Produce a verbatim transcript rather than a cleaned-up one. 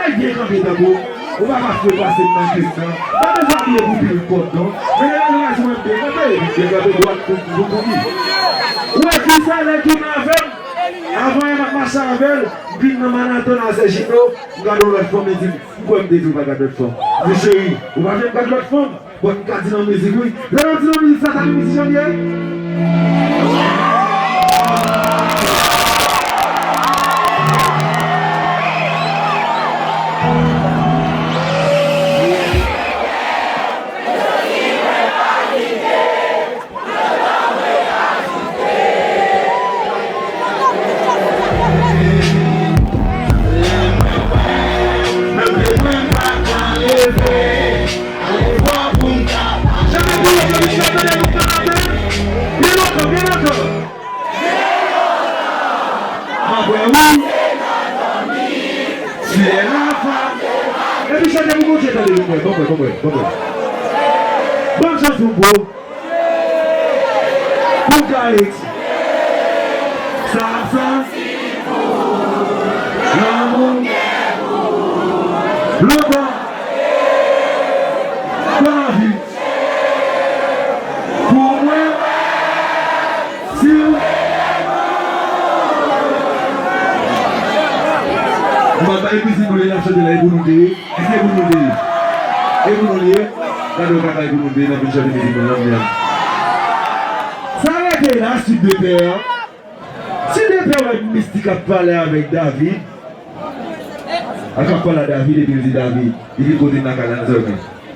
Byen kanpe tankou ou pa ka fè pase m nan kès nan. Pa bezwen abiye pou pil kòd non. Men lè lè lè sou mwen byen kanpe, byen kanpe dwat pou pou pou li. Ou wè kisa lè tounen avè m? Avan yè m ap mache avè l, m vin nan Marathon a Sèjino, m gade yon lòt fanm, li di m, m kwè m te di w pa gad lòt fanm. Di cheri, ou pa janm gad lòt fanm? Bon, m ka di nan mizik wi. Lè n ap di nan mizik sa, sa ki mizik jan l ye? Byen lontan, byen lontan. Mwen wè wi. Syèl la fè. Epi chante pou Bondye, tande, bon mwen, bon mwen, bon mwen, bon mwen. Bon chante pou Bondye. Pou Kayiti. Sa, sa. Lanmou. Lontan. Konn anvi. Pou mwen. Si w. M ap bay mizik nou li ap chante la, e pou nou de. Èske e pou nou de? E pou nou li ye? Gade w kaka e pou nou de, n ap vin chante mizik nou nan mwen. Sa rete la, Sweet de Terre. Sweet de Terre wè mistik ap pale avèk David. Ak ap pale a David epi l di David, li di kote m lakay la nan zòrèy.